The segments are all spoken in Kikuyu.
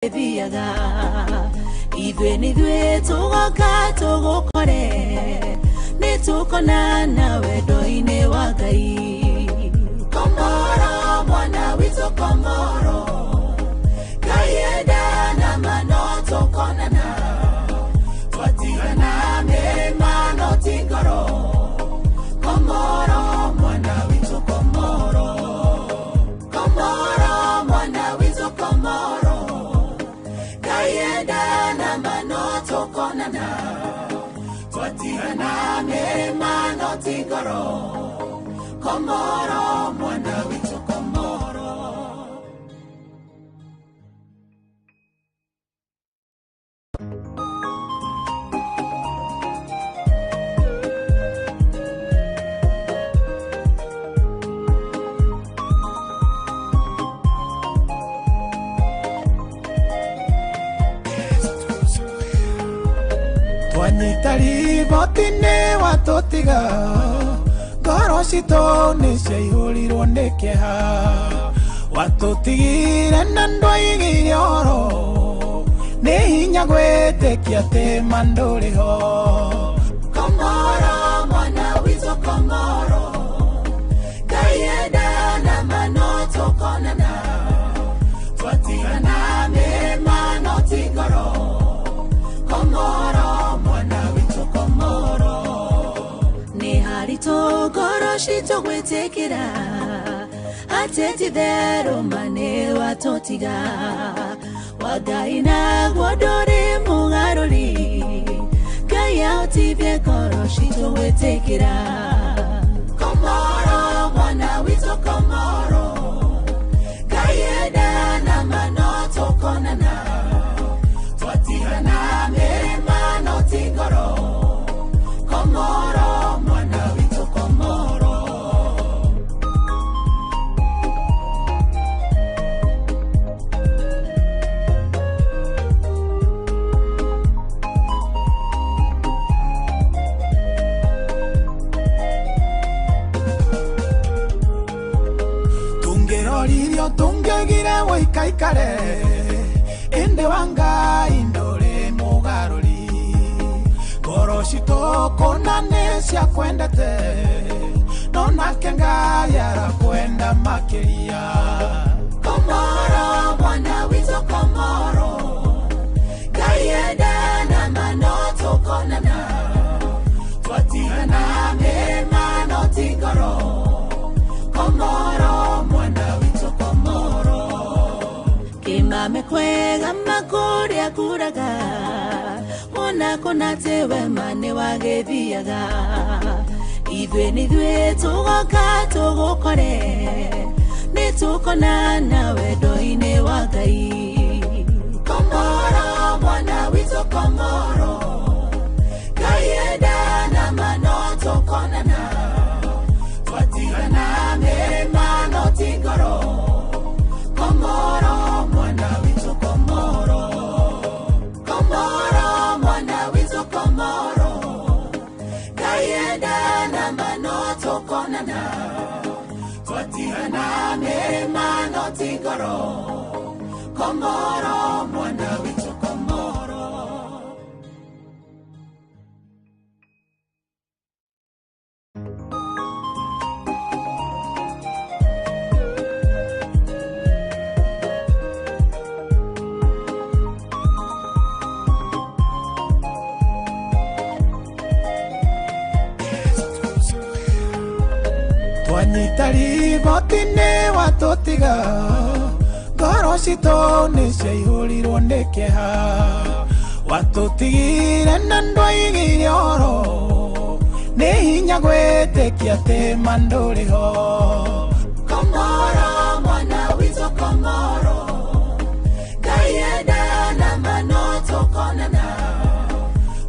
Thiaga ithuĩ nĩ ithuĩ tũgoka tũgũkore nĩ tũkonana wendo-inĩ wa Ngai. Komoro mwana witũ, komoro, Ngai enda na mano tũkonana, twatigana mĩrĩma no ti ngoro. Komoro mwana witũ, komoro, komoro mwana witũ, komoro, Ngai enda na mano tũkonana, twatigana mĩrĩma no ti ngoro. Komoro mwana witũ, komoro. Twanyita riboti-inĩ watũtiga, ngoro citũ nĩ ciaihũrirwo nĩ kĩeha. Watũtigire na ndwaigire ũhoro, nĩ hinya gwĩtĩkia atĩ ma ndũrĩ ho. Komoro mwana witũ, komoro, Ngai enda na mano tũkonana, twatigana mĩrĩma no ti ngoro. Komoro mwana witũ, komoro. Nĩ haritũ ngoro citũ gwĩtĩkĩra atĩ ti therũ ma nĩ watũtiga. Wa Ngai naguo ndũrĩ mũgarũri, Ngai ahotithie ngoro citũ gwĩtĩkĩra. Komoro mwana witũ, komoro, Ngai enda na mano tũkonana, twatigana mĩrĩma no ti ngoro. Komoro mwana witũ, komoro. Tũngĩroririo tũngĩoigire wĩikaikare, ĩndĩ wa Ngai ndũrĩ mũgarũri. Ngoro citũ kũna nĩ ciakwendete, no nake Ngai arakwenda makĩria. Komoro mwana witũ, komoro, Ngai enda na mano tũkonana, twatigana mĩrĩma no ti ngoro. Komoro mwana witũ, komoro. Kĩmame kwega makũrĩa kuraga, wona kũna atĩ wema nĩ wagĩthiaga. Ithuĩ nĩ ithuĩ tũgoka tũgũkore nĩ tũkonana wendo-inĩ wa Ngai. Komoro mwana witũ, komoro, Ngai enda na mano tũkonana, twatigana mĩrĩma no ti ngoro. Komoro mwana witũ, komoro, komoro mwana witũ, komoro, Ngai enda na mano tũkonana, twatigana mĩrĩma no ti ngoro. Komoro mwana witũ, komoro. Twanyita riboti-inĩ watũtiga, ngoro citũ nĩ ciaihũrirwo nĩ kĩeha. Watũtigire na ndwaigire ũhoro, nĩ hinya gwĩtĩkia atĩ ma ndũrĩ ho. Komoro mwana witũ, komoro, Ngai enda na mano tũkonana,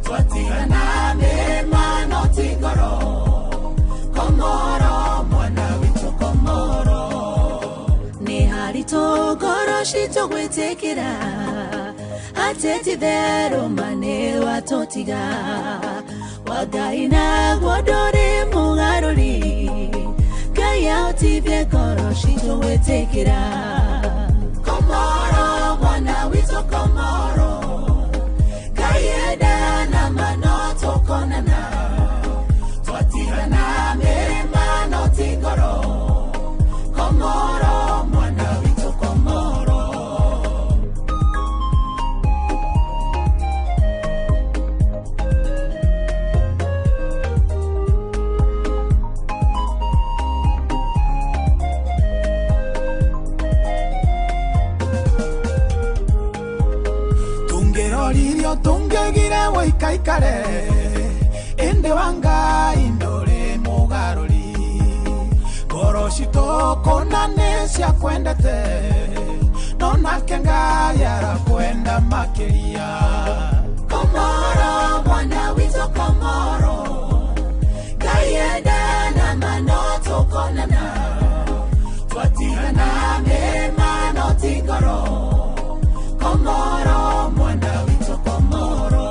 twatigana mĩrĩma no ti ngoro. Komoro mwana witũ, komoro. Nĩ haritũ ngoro citũ gwĩtĩkĩra atĩ ti therũ ma nĩ watũtiga. Wa Ngai naguo ndũrĩ mũgarũri, Ngai ahotithie ngoro citũ gwĩtĩkĩra. Komoro mwana witũ. Tungĩroririo tũngĩoigire wũikaikare ĩndĩ wa Ngai ndũrĩ mũgarũri ngoro citũ kũna nĩ ciakwendete no nake Ngai arakwenda makĩria. Komoro mwana witũ Komoro, Ngai enda na mano tũkonana, twatigana mĩrĩma no ti ngoro. Komoro mwana witũ Komoro,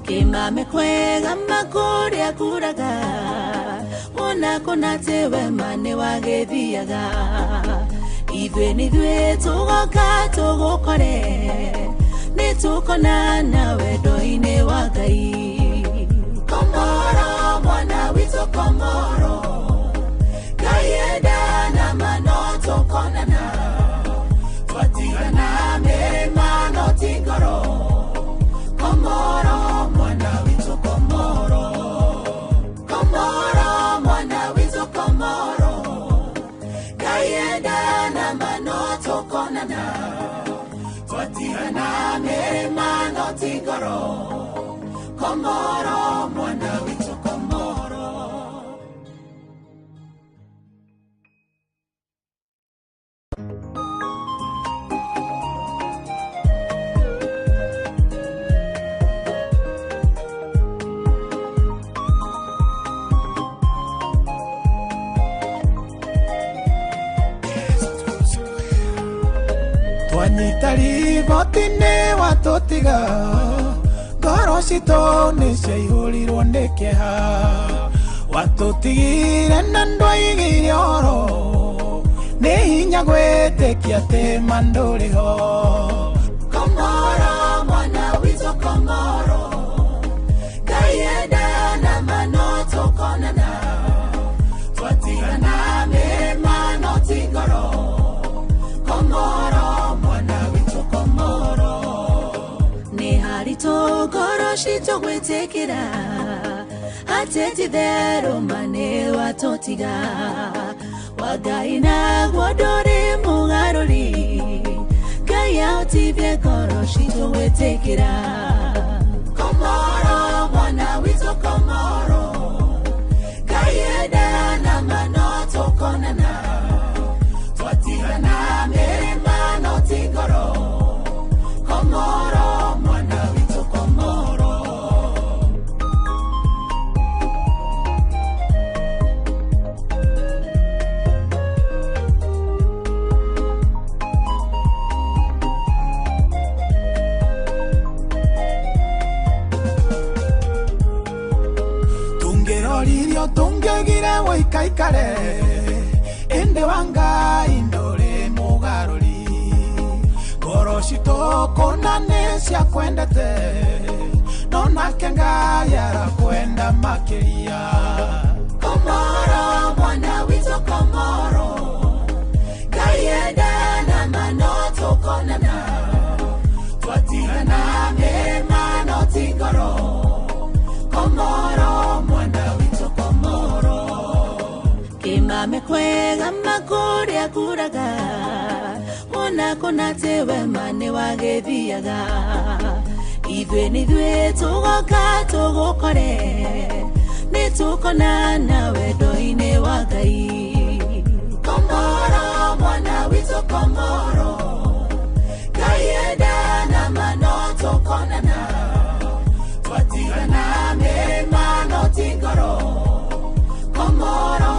kĩmame kwega makũrĩa kuraga wona kũna atĩ wema nĩ wagĩthiaga. Ithuĩ nithuĩ tũgoka tũgũkore nĩ tũkonana wendo-inĩ wa Ngai. Komoro mwana witũ Komoro, Ngai enda na mano tũkonana, twatigana mĩrĩma no ti ngoro. Komoro mwana witũ Komoro, Komoro mwana witũ Komoro, Ngai enda na mano tũkonana, twatigana mĩrĩma no ti ngoro. Komoro mwana witũ Komoro. Twanyita riboti-inĩ watũtiga ngoro citũ nĩ ciaihũrirwo nĩ kĩeha watũtigire na ndwaigire ũhoro nĩ hinya gwĩtĩkia atĩ ma ndũrĩ ho. Komoro mwana witũ Komoro, Ngai enda na mano tũkonana, twatigana mĩrĩma no ti ngoro. Komoro mwana witũ Komoro, nĩ haritũ ngoro citũ gwĩtĩkĩra atĩ ti therũ ma nĩ watũtiga. Wa Ngai naguo ndũrĩ mũgarũri, Ngai ahotithie ngoro citũ gwĩtĩkĩra. Komoro mwana witũ Komoro, Ngai enda na mano tũkonana, twatigana mĩrĩma no ti ngoro. Komoro mwana witũ Komoro. Tũngĩroririo tũngĩoigire wũikaikare ĩndĩ wa Ngai ndũrĩ mũgarũri ngoro citũ kũna nĩ ciakwendete no nake Ngai arakwenda makĩria. Komoro mwana witũ Komoro, Ngai enda na mano tũkonana, twatigana mĩrĩma no ti ngoro. Komoro mwana witũ Komoro, kĩmame kwega makũrĩa kuraga wona kũna atĩ wema nĩ wagĩthiaga. Ithuĩ nithuĩ tũgoka tũgũkore nĩ tũkonana wendo-inĩ wa Ngai. Komoro mwana witũ Komoro, Ngai enda na mano tũkonana, twatigana mĩrĩma no ti ngoro. Komoro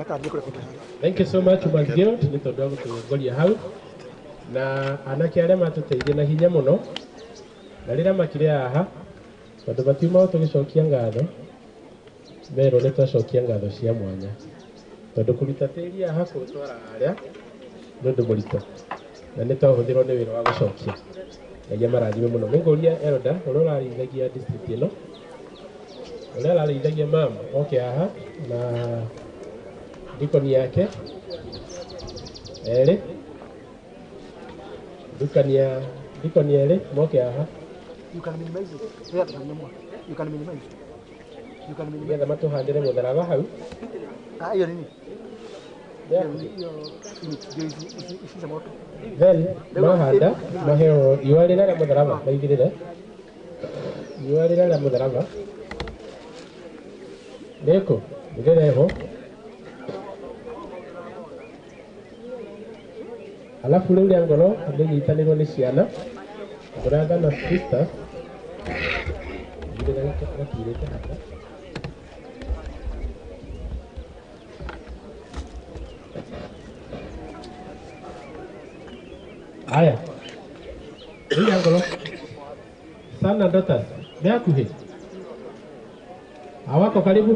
Thank you so much Women's Guild nĩ tondũ wa gũtũtongoria hau na anake arĩa matũteithia na hinya mũno na rĩrĩa makire haha tondũ matiuma tũgĩcokia ngatho merwo nĩ twacokia ngatho cia mwanya tondũ kũruta tĩri haha kũũtwara harĩa nĩ ũndũ mũritũ na nĩ twahũthĩrwo nĩ wĩra wa gũcokia. Ngai amarathime mũno. Nĩngũria elder ũrĩa ũrarĩithagia district ĩno, ũrĩa ararĩithagia mam oke haha na dikoni yake erĩ, dikoni erĩ moke haha. You can minimize it. You can minimize. You can minimize. Nĩgetha matũhandĩre mũtharaba hau. Hiyo nini? Then mahanda maheo iwa rĩrĩa rĩa mũtharaba maigĩrĩre iwa rĩrĩa rĩa mũtharaba nĩkũ rĩreho, alafu rĩu rĩa ngoro rĩnyitanĩrwo nĩ ciana brother na sisters gakirĩte haha. Haya, rĩu rĩa ngoro son and daughters me hakuhĩ, hawako karibu,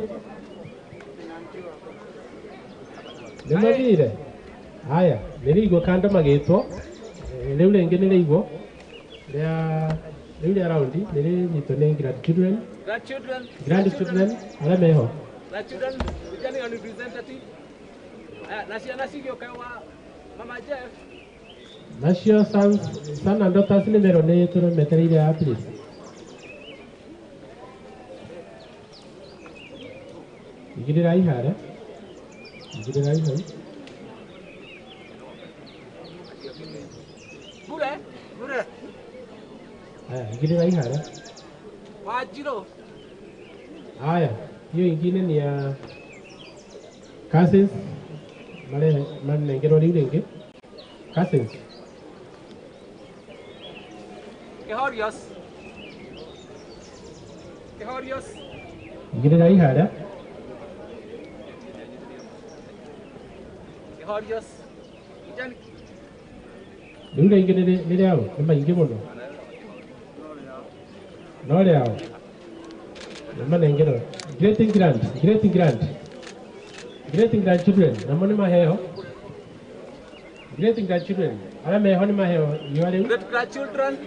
nĩ mathire. Haya, nĩ rĩigwo kando magĩtwo rĩu rĩngĩ nĩ rĩigwo rĩa rĩu rĩa raundi nĩ rĩnyitwo nĩ grandchildren grandchildren arĩa meho grandchildren vijana ni representative na ciana cigĩũka wa mama Jeff nacio son and daughters nĩ merwo nĩ tũremetereire haha please. Igĩrĩrai harĩa, igĩrĩrai hau. Bure bure. Haya, igĩrĩrai harĩa. Wanjirũ. Haya, hiyo ingine ni ya cousins mare manengerwo rĩu rĩngĩ cousins. Kĩhorios. Kĩhorios. Igĩrĩrai harĩa. Kĩhorios. Ijani. Rĩu rĩngĩ nĩ rĩao, nĩ maingĩ mũno. No rĩao. Nĩ manengerwo. Great grand, great grand. Great grandchildren, namo nĩ maheo. Great grandchildren, arĩa meho nĩ maheo iwa rĩu. Great grandchildren.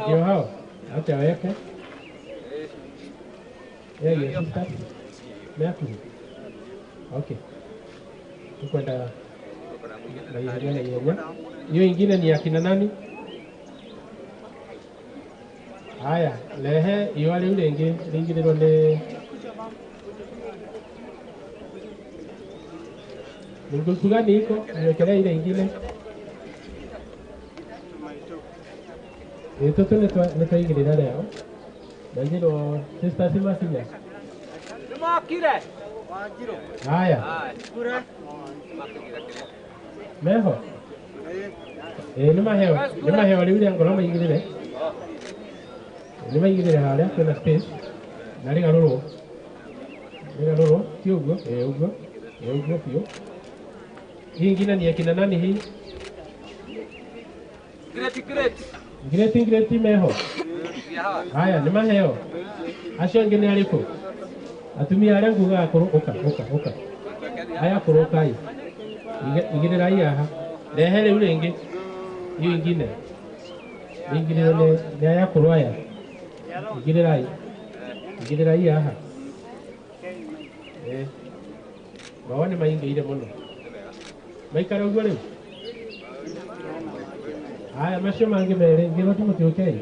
Ndio hao. Acha weke. Yeah, your sister. Me hakuhĩ. Okay. Tukwenda na ihenya na ihenya. Hiyo ingine ni akina nani? Haya, lehe iwa rĩu rĩngĩ rĩingĩrĩrwo nĩ ngurupu gani iko? Niwekelea ile ingine. Tũtũ nĩ twaigĩrĩra rĩao. Na njĩrwo sisters macinya. Nĩmokire. Haya. Meho. Nĩ maheo, nĩ maheo rĩu rĩa ngoro maigĩrĩre. Nĩ maigĩrĩre harĩa kwĩna space na rĩgarũrwo. Rĩgarũrwo ti ũguo, ũguo, ũguo biũ. Hii ingine ni akina nani hii? Great great. Great great meho. Haya, nĩ maheo. Acio angĩ nĩ arĩkũ? Atumia arĩa ngugaga akũrũ, ũka ũka ũka. Aya akũrũ ũkai. Igĩrĩrai haha. Rehe rĩu rĩngĩ. Hiyo ingine. Rĩingĩrĩrwo nĩ aya akũrũ aya. Igĩrĩrai. Igĩrĩrai haha. Mao nĩ maingĩire mũno. Maikare ũguo rĩu. Haya, macio mangĩ merĩ, Ngĩrũti mũtiũkei.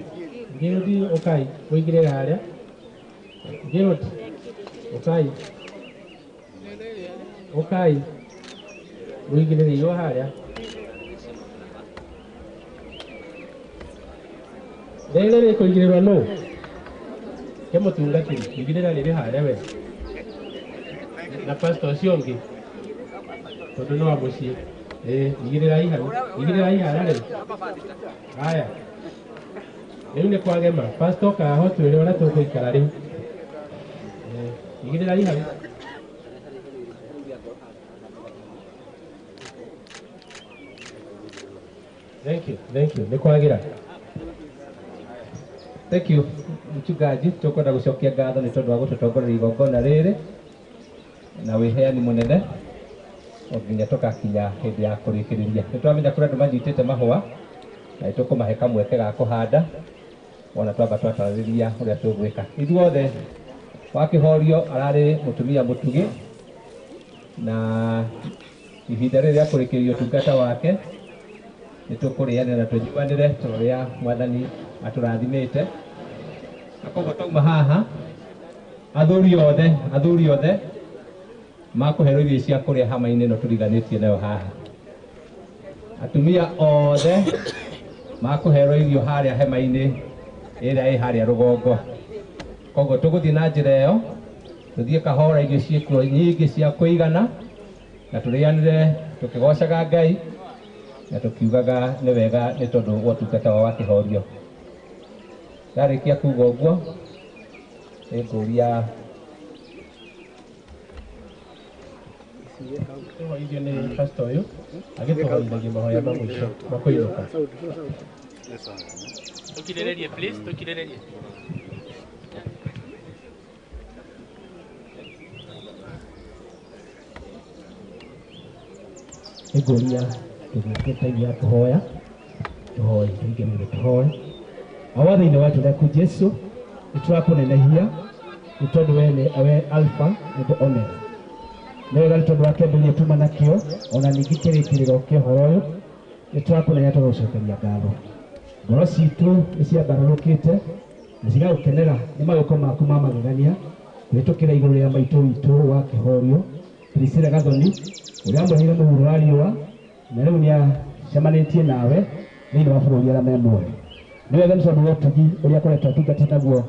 Ngĩrũti ũkai, mũingĩrĩre harĩa. Ngĩrũti, ũkai. Ũkai. Mũingĩrĩre irio harĩa. Rĩrĩ rĩkũigĩrĩrwo nũ? Ke mũtungatĩri, igĩrĩra rĩrĩ harĩa we. Na pastor ũcio ũngĩ. Tondũ nĩ wa mũciĩ. Igĩrĩrai hau. Igĩrĩrai harĩa rĩu. Haya. Rĩu nĩ kwagema. Pastor kaho twĩre ũrĩa tũgũikara rĩu. Igĩrĩrai hau. Thank you, thank you. Nĩ kwagĩra. Thank you mchungaji, tukwenda gucokia ngatho nĩ tondũ wa gũtũtongoreria igongona rĩrĩ na wĩheani mũnene o nginya tũgakinya hĩndĩ ya kũrĩkĩrĩria. Nĩ twamenya kũrĩ andũ manyitĩte mahũa na nĩtũkũmahe kamweke ga kũhanda wona twamba twatarĩria ũrĩa tũgwĩka. Ithuothe Wakĩhorio ararĩ mũtumia mũtugi na ihinda rĩrĩ rĩa kũrĩkĩrĩria ũtungata wake nĩtũkũrĩanĩra na tũnyuanĩre ta ũrĩa Mwathani atũrathimĩte. Na koguo twauma haha athuri othe makũherwo irio cia kũrĩa hama-inĩ ĩno tũriganĩtie nayo haha. Atumia othe makũherwo irio harĩa hema-inĩ ĩrĩa ĩ harĩa rũgongo. Koguo tũgũthiĩ na njĩra ĩyo, tũthiĩ kahora, irio ciĩkuo nyingĩ cia kũigana, na tũrĩanĩre tũkĩgocaga Ngai na tũkiugaga nĩ wega nĩ tondũ wa ũtungata wa Wakĩhorio. Ndarĩkia kuga ũguo nĩngũria Tũhoithio nĩ pastor ũyũ agĩtũhoithagia mahoya ma mũico ma kũinũka. Tukirĩrĩrie please, tukirĩrĩrie. Nĩngũria tũgĩũke time ya kũhoya, tũhoe, tũige mũno tũhoe. Awa thĩinĩ wa rĩaku Jesu, nĩtũrakũnenehia nĩ tondũ we nĩ we Alpha and Omega. Nĩ wega nĩ tondũ wa kĩambĩrĩria tuma nakĩo ona ningĩ kĩrĩkĩrĩro kĩa ũhoro ũyũ, nĩtũrakũnenehia tũgagũcokeria ngatho. Ngoro citũ nĩciambararũkĩte na cigagũkenera nĩ mawĩko maku ma magegania kũhĩtũkĩra igũrũ rĩa maitũ witũ wa Kĩhorio Priscilla Gathoni ũrĩa amweheire mũhuro wa riũa na rĩu nĩacemanĩtie nawe thĩinĩ wa bũrũri arĩa me muoyo. Nĩ wega nĩ tondũ wa ũtugi ũrĩa akoretwo atungatĩte naguo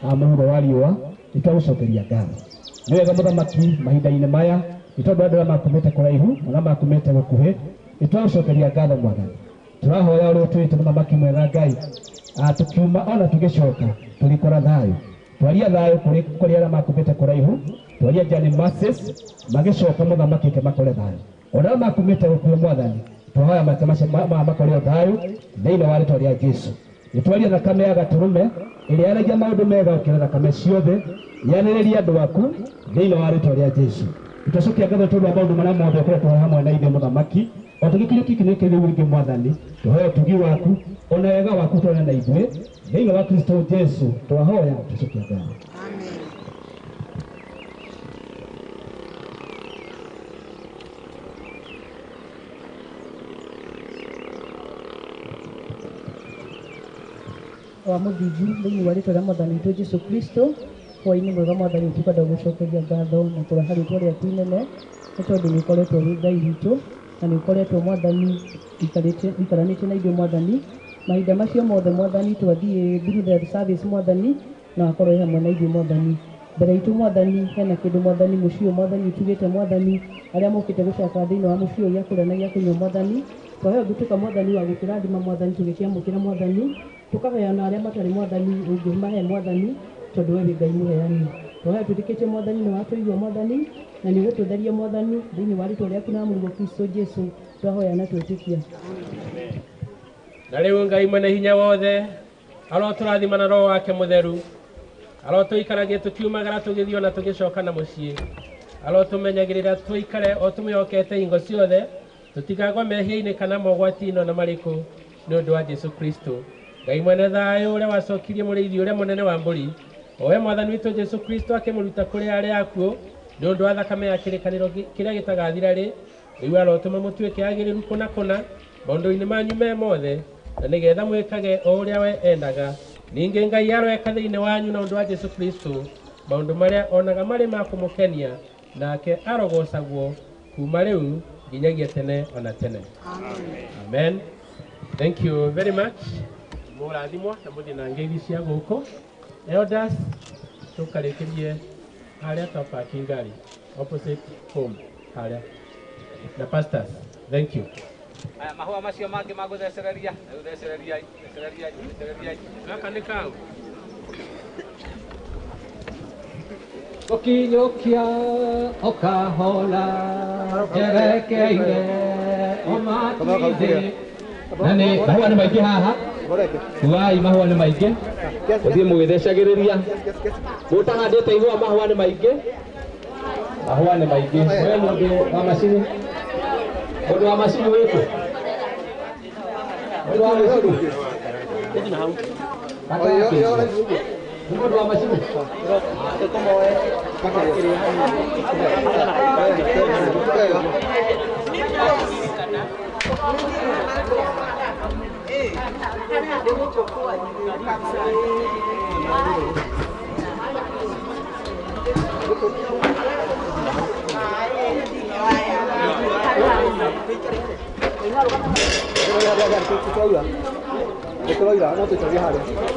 mũhuro wa riũa, nĩtwagũcokeria ngatho. Nĩ wega mũthamaki mahinda-inĩ maya nĩ tondũ andũ arĩa makumĩte kũraihu na makumĩte gũkuhĩ, nĩtwagũcokeria ngatho Mwathani. Tũrahoya ũrĩa ũtwĩte mũthamaki mwega Ngai, tũkiuma ona tũgĩcoka tũgĩkora thayũ. Twaria thayũ kũrĩ arĩa makumĩte kũraihu, twaria Journey Mercies magĩcoka mũthamaki ke makore thayũ. Ona arĩa makumĩte gũkuhĩ Mwathani, twahoya makore thayũ thĩinĩ wa rĩtwa rĩa Jesu. Nĩtwaria thakame ya gatũrũme ĩrĩa yaragia maũndũ mega gũkĩra thakame ciothe, yanĩrĩria andũ aku thĩinĩ wa rĩtwa rĩa Jesu. Nĩtwacokia ngatho tondũ wa maũndũ marĩa mothe ũkoretwo hamwe na ithuĩ mũthamaki, o tũgĩkinyũkia kinyũ kĩu rĩngĩ Mwathani, tũhoe ũtugi waku ona wega waku tũrane na ithuĩ thĩinĩ wa Kristo Jesu twahoya tũcokia ngatho. Wa mũthingu thĩinĩ wa rĩtwa rĩa Mwathani witũ Jesu Kristo, hwaĩ-inĩ mwega Mwathani tũkwenda gũcokeria ngatho na kũreha rĩtwa rĩaku inene nĩ tondũ nĩ ũkoretwo wĩ Ngai witũ na nĩ ũkoretwo Mwathani ikaranĩtie na ithuĩ Mwathani mahinda macio mothe Mwathani twathiĩ through the service Mwathani na wakorwo wĩ hamwe na ithuĩ Mwathani. Mbere itũ Mwathani hena kĩndũ Mwathani mũciĩ ũyũ Mwathani ũtugĩte Mwathani arĩa mokĩte gũcaka thĩinĩ wa mũciĩ ũyũ gĩa kũrĩa na gĩa kũnyua Mwathani twahoya ũngĩtuĩka Mwathani wa gũkĩrathima Mwathani tũgĩkĩamũkĩra Mwathani tũkahoya na arĩa matarĩ Mwathani ũngĩmahe Mwathani tondũ we wĩ Ngai mũheani. Twahoya twĩtĩkĩtie Mwathani nĩ watũigua Mwathani na nĩ ũgũtũtheria Mwathani thĩinĩ wa rĩtwa rĩaku na Mũrũguo Kristo Jesu twahoya na twĩtĩkia. Na rĩu Ngai mwene hinya wothe arotũrathima na Roho wake mũtheru, arotũikaragia tũkiumagara tũgĩthiĩ ona tũgĩcoka na mũciĩ, arotũmenyagĩrĩra tũikare o tũmwĩhokete hingo ciothe, tũtikagwe mehia-inĩ kana mogwati-inĩ ona marĩkũ nĩ ũndũ wa Jesu Kristo. Ngai mwene thayũ ũrĩa wacokirie mũrĩithi ũrĩa mũnene wa mbũri, o we Mwathani witũ Jesu Kristo akĩmũruta kũrĩ arĩa akuũ nĩ ũndũ wa thakame ya kĩrĩkanĩro kĩrĩa gĩtagathira rĩ, rĩu arotũma mũtuĩke agĩrĩru kũna kũna maũndũ-inĩ manyu me mothe, na nĩgetha mwĩkage o ũrĩa we endaga. Ningĩ Ngai aroeka thĩinĩ wanyu na ũndũ wa Jesu Kristo maũndũ marĩa onaga marĩ ma kũmũkenia, nake arogocagwo kuma rĩu nginyagia tene ona tene. Amen. Thank you very much. Mũrathimwo na mũthiĩ na ngeithi cia gũkũ. Elders, tũkarĩkĩrie harĩa twa parking ngari opposite home harĩa na pastors. Thank you. Aya mahũa macio mangĩ magũthecereria, thecereria, thecereria, thecereria. Gaka nĩ kau. Gũkinyũkia o kahola njerekeire o matu-inĩ. Na nĩ mahũa nĩ maingĩ haha. Kuai mahũa nĩ maingĩ. Ũthiĩ mũgĩthecagĩrĩria. Mũtahandĩte ihũa mahũa nĩ maingĩ. Mahũa nĩ maingĩ. We mũndũ wa macini. Mũndũ wa macini wĩkũ? Mũndũ wa macini. Nĩ mũndũ wa macini. Tũroira no tũicarie harĩa.